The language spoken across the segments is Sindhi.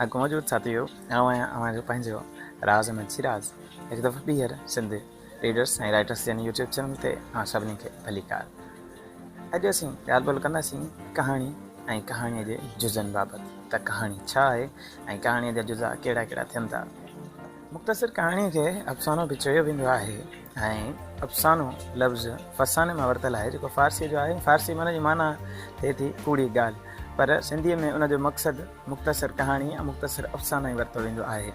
حق موجود ساٿيو آئون آهيان اوهان جو پنهنجو راز احمد شيراز هڪ دفعو ٻيهر سنڌ ريڊرس ۽ رائٽرس يعني يوٽيوب چينل تي اوهان سڀني کي ڀليڪار. اڄ اسين ڳالهه ٻولهه ڪنداسين ڪهاڻي ۽ ڪهاڻيء جي جزن بابت ته ڪهاڻي ڇا آهي ۽ ڪهاڻيء جا جزا ڪهڙا ڪهڙا ٿين ٿا. مختصر ڪهاڻيء کي افسانو به چيو ويندو آهي ۽ افسانو لفظ فساني مان ورتل آهي جيڪو فارسيء جو آهي. فارسي ۾ ان جي معنيٰ ٿئي ٿي ڪوڙي ڳالهه پر سنڌيء ۾ ان جو مقصد مختصر ڪهاڻي يا مختصر افسانو ئي ورتو ويندو آهي.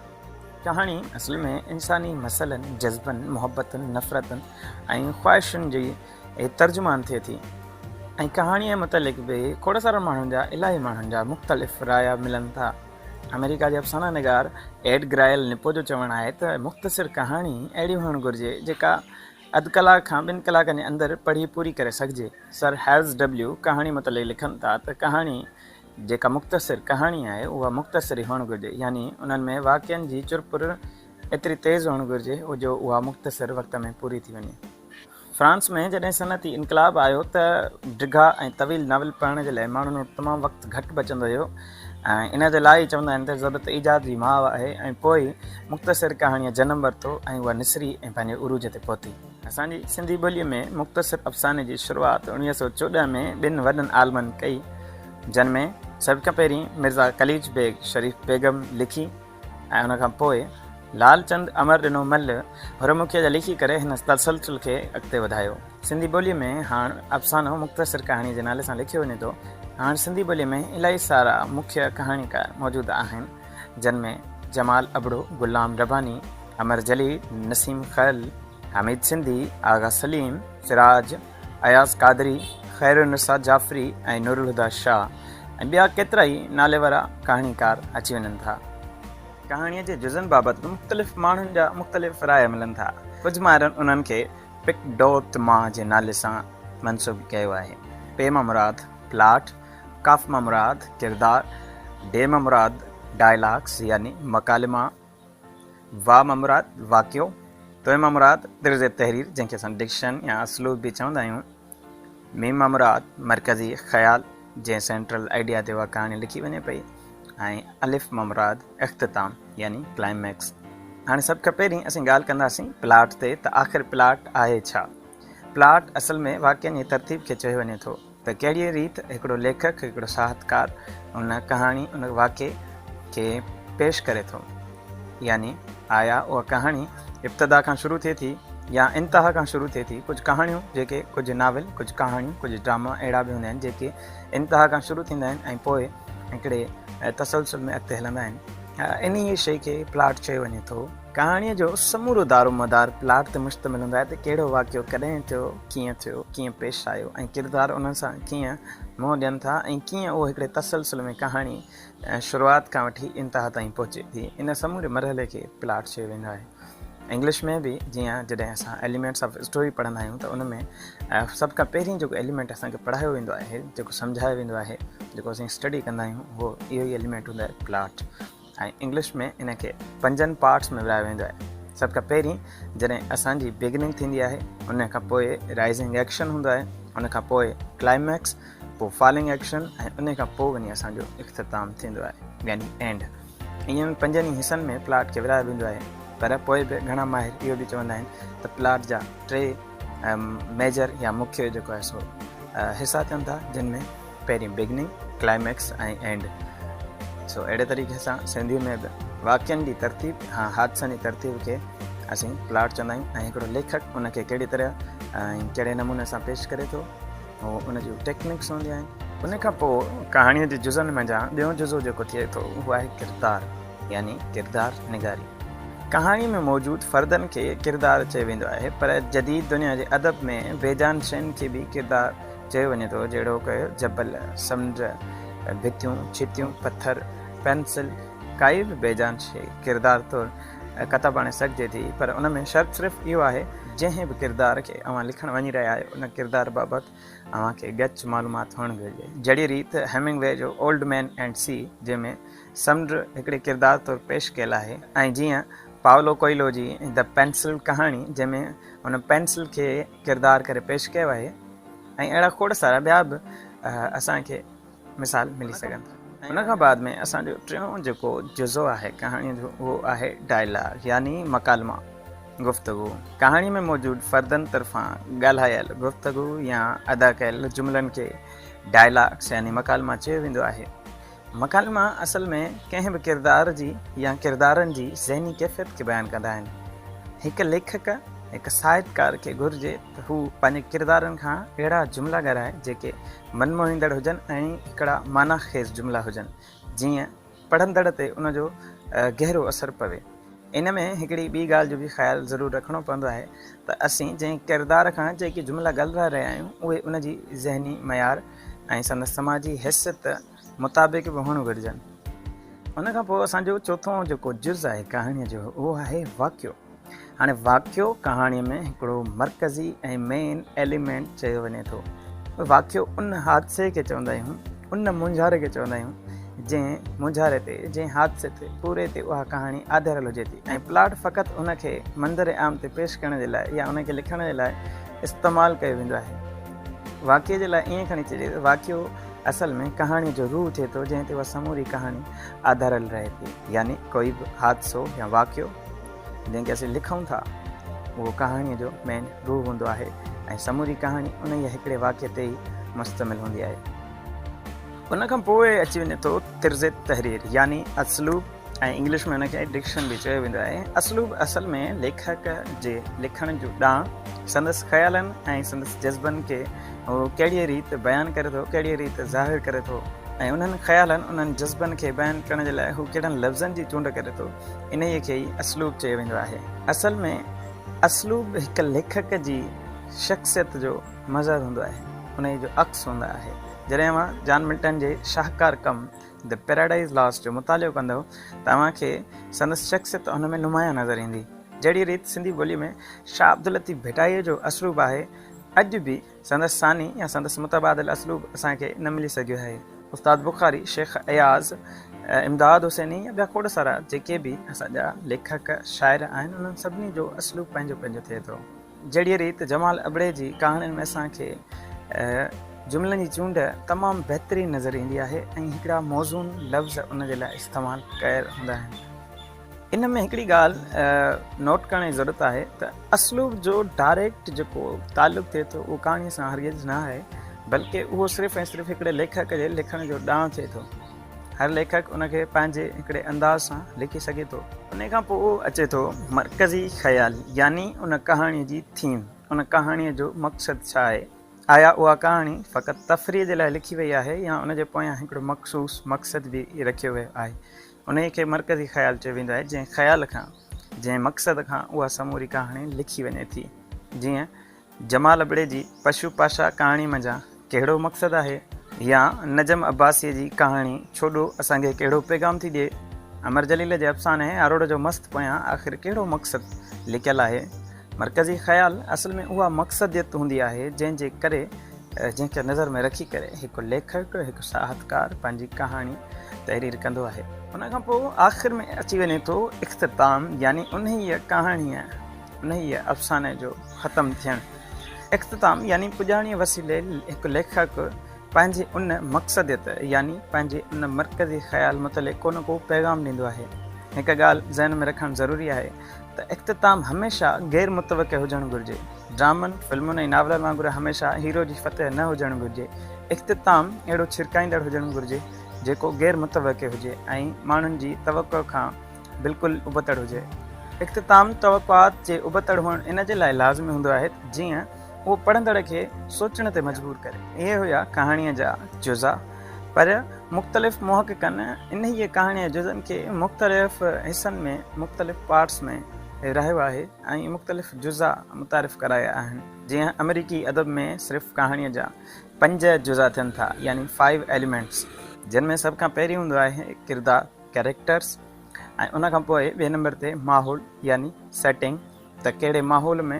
ڪهاڻي اصل ۾ انساني مسئلن، جذبن، محبتن، نفرتن ۽ خواهشن جي ترجمان ٿئي ٿي ۽ ڪهاڻيء متعلق به کوڙ سارن ماڻهن جا الاهي ماڻهن جا مختلف رايا ملن ٿا. آمريڪا جي افسانه نگار ايڊ گرائل نپو جو چوڻ آهي ته مختصر ڪهاڻي اهڙي هئڻ گهرجي جيڪا اڌ ڪلاڪ کان ٻن ڪلاڪن جي اندر پڙهي پوري ڪري سگهجي. سر هيلز ڊبليو ڪهاڻي متعلق لکن ٿا ته ڪهاڻي جيڪا مختصر ڪهاڻي آهي اها مختصر ئي هئڻ گهرجي يعني انهن ۾ واقعن جي چرپر ايتري تيز هئڻ گهرجي جو اها مختصر وقت ۾ پوري ٿي وڃي. فرانس ۾ جڏهن صنعتي انقلاب آيو ته ڊگها ۽ طويل ناول پڙهڻ جي لاء ماڻهن وٽ تمام وقت گهٽ بچندو هيو ۽ ان جي لاء ئي چوندا آهن ته ضرورت ايجاد جي ماء آهي ۽ پوء مختصر ڪهاڻيء جنم ورتو ۽ اها نسري ۽ پنهنجي عروج تي پهتي. اسان جي سنڌي ٻوليء ۾ مختصر افساني جي شروعات 1914 ۾ ٻن وڏن عالمن ڪئي، جن ۾ سڀ کان پهرين مرزا قليچ بيگ شريف بيگم لکي ۽ ان کان پوء لال چند امر ڏنو مل حرمکيء جا لکي ڪري هن تسلسل کي اڳتي وڌايو. سنڌي ٻوليء ۾ هاڻ افسانو مختصر ڪهاڻيء جي نالي سان لکيو وڃي ٿو. هاڻ سنڌي ٻوليء ۾ الاهي سارا مکيه ڪهاڻيڪار موجود آهن، جن ۾ جمال ابڙو، غلام رباني، امر جليل، نسيم خل، حميد سنڌي، آغا سليم، سراج، اياز قادري، خيرالنساء جعفري ۽ نورالهديٰ شاهه ۽ ٻيا ڪيترائي ناليوارا ڪهاڻيڪار اچي وڃن ٿا. ڪهاڻيء جي جزن بابت به مختلف ماڻهن جا مختلف رايا ملن ٿا. ڪجهه ماهرن انهن کي پڪ ڊوت ما جي نالي سان منسوب ڪيو آهي. پي مان مراد پلاٽ، ڪاف مان مراد ڪردار، ڊي مان مراد ڊائلاگس يعني مڪالما، وا مان مراد واقعو، توء مان مراد طرز تحرير جنهن کي اسان ڊڪشن يا اسلوب به چوندا آهيون، ميم مان مراد مرڪزي خيال جنهن سينٽرل آئيڊيا تي اها ڪهاڻي لکي وڃي پئي ۽ الف مان مراد اختتام يعني ڪلائميڪس. هاڻي سڀ کان پهرين اسين ڳالهه ڪنداسين پلاٽ تي ته آخر پلاٽ آهي ڇا؟ پلاٽ اصل ۾ واقعن جي ترتيب کي چيو وڃي ٿو. ته ڪهڙيء ريت هڪڙو ليکڪ، هڪڙو ساهتڪار ان ڪهاڻي، ان واقعي کي پيش ڪري ٿو. يعني آيا اها ڪهاڻي ابتدا کان شروع ٿئي ٿي يا انتها کان شروع ٿئي ٿي. ڪجهه ڪهاڻيون جيڪي ڪجهه ناول، ڪجهه ڪهاڻيون، ڪجهه ڊراما اهڙا به هوندا آهن جيڪي انتها کان شروع ٿيندا آهن ۽ پوء هڪڙي تسلسل ۾ اڳتي هلندا آهن. انهيء شيء کي پلاٽ چيو وڃي ٿو. ڪهاڻيء جو سمورو دارومدار پلاٽ تي مشتمل هوندو آهي ته ڪهڙو واقعو ڪڏهن ٿيو، ڪيئن ٿيو، ڪيئن پيش آيو ۽ ڪردار انهن سان ڪيئن منهن ڏين ٿا ۽ ڪيئن اهو هڪڙي تسلسل ۾ ڪهاڻي شروعات کان وٺي انتها تائين پهچي ٿي. ان سموري مرحلي کي پلاٽ چيو ويندو آهي. انگلش ۾ به جيئن جڏهن اسان ايليمينٽس آف اسٽوري پڙهندا آهيون ته ان ۾ سڀ کان پهرين جيڪو ايليمينٽ اسان کي پڙهايو ويندو آهي، جيڪو سمجهايو ويندو آهي، جيڪو اسين اسٽڊي ڪندا آهيون اهو اهو ئي ايليمينٽ هوندو آهي پلاٽ. ۽ انگلش ۾ ان کي پنجن پارٽس ۾ ورهايو ويندو آهي. سڀ کان پهرين جڏهن اسان جي بگننگ ٿيندي آهي ان کان پوء رائزنگ ايڪشن هوندو آهي ان کان پوء ڪلائميڪس پوء فالنگ ايڪشن ۽ ان کان پوء وڃي اسان جو اختتام ٿيندو آهي يعني اينڊ. انهن پنجن ئي حصن ۾ پلاٽ کي ورهايو ويندو آهي پر پوء به گهڻا ماهر اهو به چوندا آهن ته پلاٽ جا ٽي ميجر يا مکيه جيڪو آهي سو حصا ٿين ٿا جن ۾ پهرين بگننگ، ڪلائميڪس ۽ اينڊ. سو اهڙي طريقي سان سنڌي ۾ به واقعن جي ترتيب يا حادثن جي ترتيب کي اسين پلاٽ چوندا آهيون ۽ هڪڙو ليکڪ ان کي ڪهڙي طرح ۽ ڪهڙي نموني سان پيش ڪري ٿو اهو ان جون ٽيڪنڪس هونديون آهن. ان کان پوء ڪهاڻيء جي جزن منجهان ٻيون جزو جيڪو ٿئي ٿو اهو آهي ڪردار يعني ڪردار نگاري. ڪهاڻيء ۾ موجود فردن کي ڪردار چيو ويندو آهي پر جديد دنيا جي ادب ۾ بيجان شين کي به ڪردار چيو وڃي ٿو جهڙوڪ جبل، سمنڊ، ڀتيون، ڇتيون، پٿر، پينسل، ڪائي به بيجان شيء ڪردار طور ڪتب آڻي سگهجي ٿي پر ان ۾ شرط صرف اهو آهي جنهن به ڪردار کي اوهان لکڻ وڃي رهيا آهيو ان ڪردار بابت اوهان کي ڳچ معلومات هئڻ گهرجي. جهڙي ريت هيمنگوي جو اولڊ مين اينڊ سي جنهن ۾ سمنڊ هڪڙي ڪردار طور پيش ڪيل آهي ۽ جيئن پائولو ڪوئلو جي The Pencil ڪهاڻي جنهن ۾ هن پينسل کي ڪردار ڪري پيش ڪيو آهي ۽ اهڙا کوڙ سارا ٻيا به اسان کي مثال ملي سگهن ٿا. ان کان بعد ۾ اسان جو ٽيون جيڪو جزو آهي ڪهاڻيء جو اهو آهي ڊائلاگ يعني مڪالما، گفتگو. ڪهاڻيء ۾ موجود فردن طرفان ڳالهايل گفتگو يا ادا ڪيل جملن کي ڊائلاگس يعني مڪالما چيو ويندو آهي. مڪالما اصل ۾ ڪنهن به ڪردار جي يا ڪردارن جي ذهني ڪيفيت کي بيان ڪندا آهن. هڪ ليکڪ، هڪ ساهتڪار کي گهرجي ته هو پنهنجي ڪردارن کان اهڙا جملا ڳالهائي جيڪي من موهيندڙ هجن ۽ هڪڙا معنيٰ خيز جملا هجن جيئن پڙهندڙ تي ان جو گهرو اثر پوي. ان ۾ هڪڙي ٻي ڳالهه جو به خيال ضرور رکڻو پوندو آهي ته اسين جنهن ڪردار کان جيڪي جملا ڳالهرائي رهيا آهيون اهي ان جي ذهني معيار ۽ سندس سماجي حيثيت مطابق به هئڻ گهرجن. ان کان پوء اسان جو چوٿون جيڪو جز آهي ڪهاڻيء جو اهو آهي واقعو. هاڻي واقعو ڪهاڻيء ۾ هڪڙو مرڪزي ۽ مين ايليمينٽ چيو وڃي ٿو. واقعو ان حادثي کي چوندا آهيون، ان مونجهاري کي چوندا آهيون، جنهن مونجهاري تي، جنهن حادثي تي، پوري تي اها ڪهاڻي آڌاريل هجي ٿي ۽ پلاٽ فقط ان کي منظر عام تي پيش ڪرڻ جي لاء يا ان کي لکڻ جي لاء استعمال ڪيو ويندو آهي. واقعي جي لاء ائين کڻي چئجي ته واقعو اصل ۾ ڪهاڻيء جو روح ٿئي ٿو، جنهن تي اها سموري ڪهاڻي آڌاريل رهي ٿي. يعني ڪوئي به حادثو يا واقعو جنهن کي اسين لکون ٿا، اهو ڪهاڻيء جو مين روح هوندو آهي ۽ سموري ڪهاڻي انهيء هڪڙي واقعي تي ئي مشتمل هوندي آهي. ان کان پوء اچي وڃي ٿو طرز تحرير يعني اسلوب ۽ انگلش ۾ ان کي ڊڪشن به چيو ويندو آهي. اسلوب اصل ۾ ليکڪ جي لکڻ جو ڏانء، سندس خيالن ۽ سندس جذبن کي هو ڪهڙيء ريت بيان ڪري ٿو، ڪهڙيء ريت ظاهر ڪري ٿو ۽ انهن خيالن، انهن جذبن کي بيان ڪرڻ جي لاء هو ڪهڙن لفظن جي چونڊ ڪري ٿو، انهيء کي ئي اسلوب چيو ويندو آهي. اصل ۾ اسلوب هڪ ليکڪ جي شخصيت جو مظهر هوندو آهي، انهيء جو عڪس هوندو آهي. جڏهن اوهان جان ملٽن جي شاهڪار ڪم The Paradise Lost جو مطالعو ڪندؤ ته اوهان کي سندس شخصيت ان ۾ نمايان نظر ايندي. جهڙيء ريت سنڌي ٻوليء ۾ شاهه عبداللطيف ڀٽائيء جو اسلوب آهي، اڄ به سندس ثاني يا سندس متبادل اسلوب اسان کي نه ملي سگهيو آهي. استاد بخاري، شيخ اياز، امداد حسيني يا ٻيا کوڙ سارا جيڪي به اسان جا ليکڪ، شاعر آهن، انهن سڀني جو اسلوب پنهنجو پنهنجو ٿئي ٿو. جهڙيء ريت جمال ابڙي جي ڪهاڻين ۾ اسان کي جملن جي چونڊ تمام بهترين نظر ايندي آهي ۽ هڪڙا موزون لفظ ان جي لاء استعمال ڪيل هوندا آهن. ان ۾ هڪڙي ڳالهه نوٽ ڪرڻ جي ضرورت آهي ته اسلوب جو ڊائريڪٽ جيڪو تعلق ٿئي ٿو اهو ڪهاڻيء سان هرگز نه آهي، بلڪه اهو صرف ۽ صرف هڪڙي ليکڪ جي لکڻ جو ڏانء ٿئي ٿو. هر ليکڪ ان کي پنهنجي هڪڙي انداز سان لکي سگهي ٿو. انهيء کان پوء اچي ٿو مرڪزي خيال يعني ان ڪهاڻيء جي ٿيم، ان ڪهاڻيء جو مقصد ڇا آهي؟ آيا اها ڪهاڻي فقط تفريح جي لاء لکي وئي آهي يا ان جي پويان هڪڙو مخصوص مقصد به رکيو ويو آهي؟ انهيء کي مرڪزي خيال چيو ويندو آهي، جنهن خيال کان، جنهن مقصد کان اها سموري ڪهاڻي لکي وڃي ٿي. جيئن جمال ابڙي جي پشو پاشا ڪهاڻي منجهان ڪهڙو مقصد آهي؟ يا نجم عباسيء جي ڪهاڻي ڇوڏو اسان کي ڪهڙو پيغام ٿي ڏئي؟ امر جليل جي افساني اروڙ جو مست پويان آخر ڪهڙو مقصد لڪيل آهي؟ مرڪزي خيال اصل ۾ اها مقصديت هوندي آهي جنهن جي ڪري جنهن کي نظر ۾ رکي ڪري هڪ ليکڪ، هڪ ساهتڪار پنهنجي ڪهاڻي تحرير ڪندو آهي. ان کان پوء آخر ۾ اچي وڃي ٿو اختتام يعني انهيء ڪهاڻيء، انهيء افساني جو ختم ٿيڻ. اختتام يعني پڄاڻيء وسيلي هڪ ليکڪ پنهنجي ان مقصديت يعني پنهنجي ان مرڪزي خيال متعلق ڪو نه ڪو پيغام ڏيندو آهي. هڪ ڳالهه ذهن ۾ رکڻ ضروري آهي ته اختتام هميشه غير متوقع هجڻ گهرجي. ڊرامن، فلمن ۽ ناولن وانگر هميشه هيرو جي فتح نه هجڻ گهرجي. اختتام اهڙو ڇرڪائيندڙ هجڻ گهرجي، جيڪو غير متوقع هجي ۽ ماڻهن جي توقع کان بلڪل ابتڙ هجي. اختتام توقعات جي ابتڙ هئڻ ان جي لاء لازمي هوندو آهي ته جيئن اهو پڙهندڙ کي سوچڻ تي مجبور ڪري. اهي هيا ڪهاڻيء جا جزا، پر مختلف محققن انهيء ڪهاڻيء جي جزن کي مختلف حصن ۾، مختلف پارٽس ۾ ورهايو آهي ۽ مختلف جزا متعارف ڪرايا آهن. جيئن آمريڪي ادب ۾ صرف ڪهاڻيء جا پنج جزا ٿين ٿا، يعني Five Elements، جن ۾ سڀ کان پهرين هوندو آهي ڪردار، Characters، ۽ ان کان پوء ٻئي نمبر تي ماحول يعني Setting، ته ڪهڙي ماحول ۾،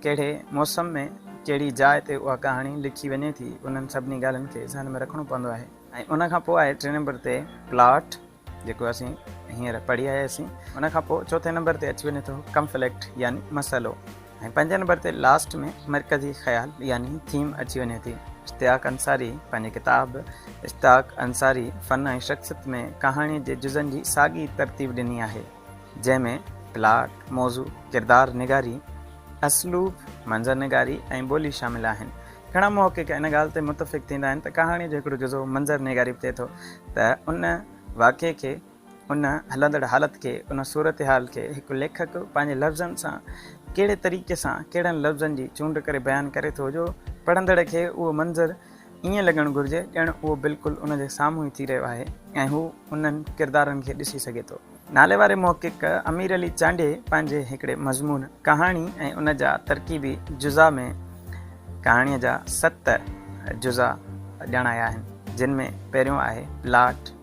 ڪهڙي موسم ۾، ڪهڙي جاء تي اها ڪهاڻي لکي وڃي ٿي، انهن سڀني ڳالهين کي ذهن ۾ رکڻو پوندو آهي ۽ ان کان پوء آهي ٽئين نمبر تي پلاٽ، جيڪو اسين هينئر پڙهي آياسين. ان کان پوء چوٿين نمبر تي اچي وڃي ٿو ڪنفلڪٽ يعني مسئلو ۽ پنجين نمبر تي لاسٽ ۾ مرڪزي خيال يعني ٿيم اچي وڃي ٿي. اشتياق انصاري پنهنجي ڪتاب اشتياق انصاري فن ۽ شخصيت ۾ ڪهاڻيء جي جزن جي ساڳي ترتيب ڏني آهي، جنهن ۾ پلاٽ، موضوع، ڪردار نگاري، اسلوب، منظر نگاري ۽ ٻولي شامل آهن. گهڻا محقق ان ڳالهه تي متفق ٿيندا آهن ته ڪهاڻيء جو هڪڙو جزو منظر نگاري به ٿئي ٿو ته ان واقعي کي، ان هلندڙ حالت کي، ان صورتحال کي هڪ ليکڪ پنهنجي لفظن سان ڪهڙي طريقي سان، ڪهڙن لفظن جي چونڊ ڪري بيان ڪري ٿو جو پڙهندڙ کي اهو منظر ائين لڳڻ گهرجي ڄڻ اهو بلڪل ان جي سامهون ئي ٿي رهيو آهي ۽ هو انهن ڪردارن کي ڏسي سگهي ٿو. نالي واري محقق امير علي چانڊيي پنهنجي هڪڙي مضمون ڪهاڻي ۽ ان جا ترڪيبي جزا ۾ ڪهاڻيء جا ست جزا ڄاڻايا آهن، جن ۾ پهريون آهي پلاٽ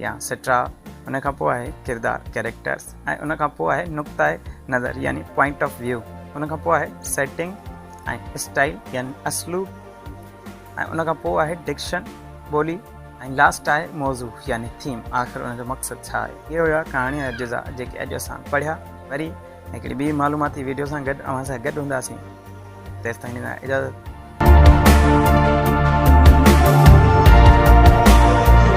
يا سٽراء، ان کان پوء آهي ڪردار، Characters، ۽ ان کان پوء آهي نقطه نظر يعني Point of View، ان کان پوء آهي سيٽنگ ۽ اسٽائيل يعني اسلوب، ۽ ان کان پوء آهي ڊڪشن، ٻولي، ۽ لاسٽ آهي موضوع يعني ٿيم، آخر ان جو مقصد ڇا آهي. اهي هيا ڪهاڻيء جا جزا جيڪي اڄ اسان پڙهيا. وري هڪڙي ٻي معلوماتي ويڊيو سان گڏ اوهان سان گڏ هونداسين. تيستائين ڏيندا اجازت.